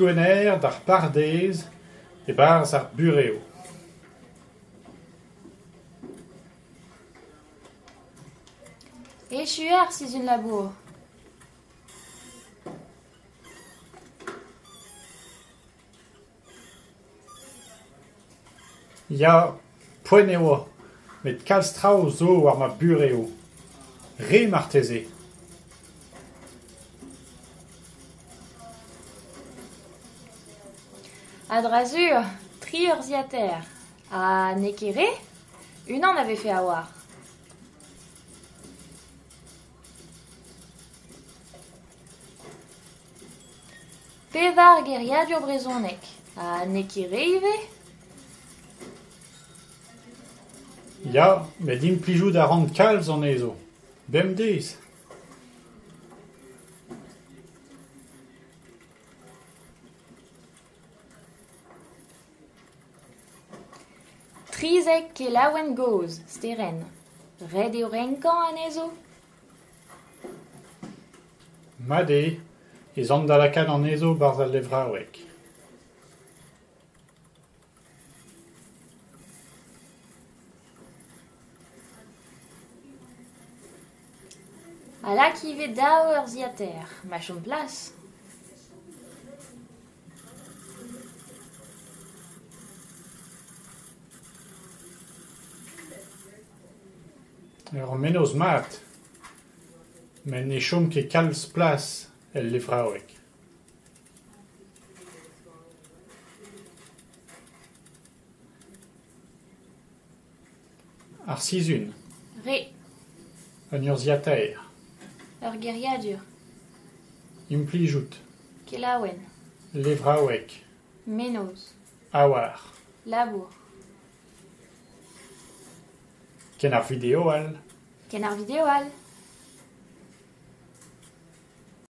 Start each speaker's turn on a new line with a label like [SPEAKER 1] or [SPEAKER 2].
[SPEAKER 1] Digwener d'ar pardaez e-barzh ar burev.
[SPEAKER 2] Echu eo ar sizhun labour.
[SPEAKER 1] Ya, poent e oa met kalz traoù zo war ma burev. Re marteze.
[SPEAKER 2] A-dra-sur, tri urzhiataer. Ha n'eo ket re ? Unan a vefe a-walc'h. Pevar geriadur brezhonek, ha n'eo ket re ivez ?
[SPEAKER 1] Ya, met implijout a ran kalz anezho, bemdez.
[SPEAKER 2] 13 kelaouenn gozh, Sterenn. Ret eo renkañ anezho ?
[SPEAKER 1] Mat eo ez an da lakaat anezho e-barzh al levraoueg.
[SPEAKER 2] Ha lak ivez daou urzhiataer, ma chom plas.
[SPEAKER 1] Ur mennozh mat met ne chom ket kalz plas el levraoueg. Ar sizhun.
[SPEAKER 2] Re.
[SPEAKER 1] Un urzhiataer.
[SPEAKER 2] Ur geriadur.
[SPEAKER 1] Implijout.
[SPEAKER 2] Kelaouenn.
[SPEAKER 1] Levraoueg.
[SPEAKER 2] Mennozh.
[SPEAKER 1] A-walc'h.
[SPEAKER 2] Labour.
[SPEAKER 1] Ken ar video all.
[SPEAKER 2] Ken ar video all.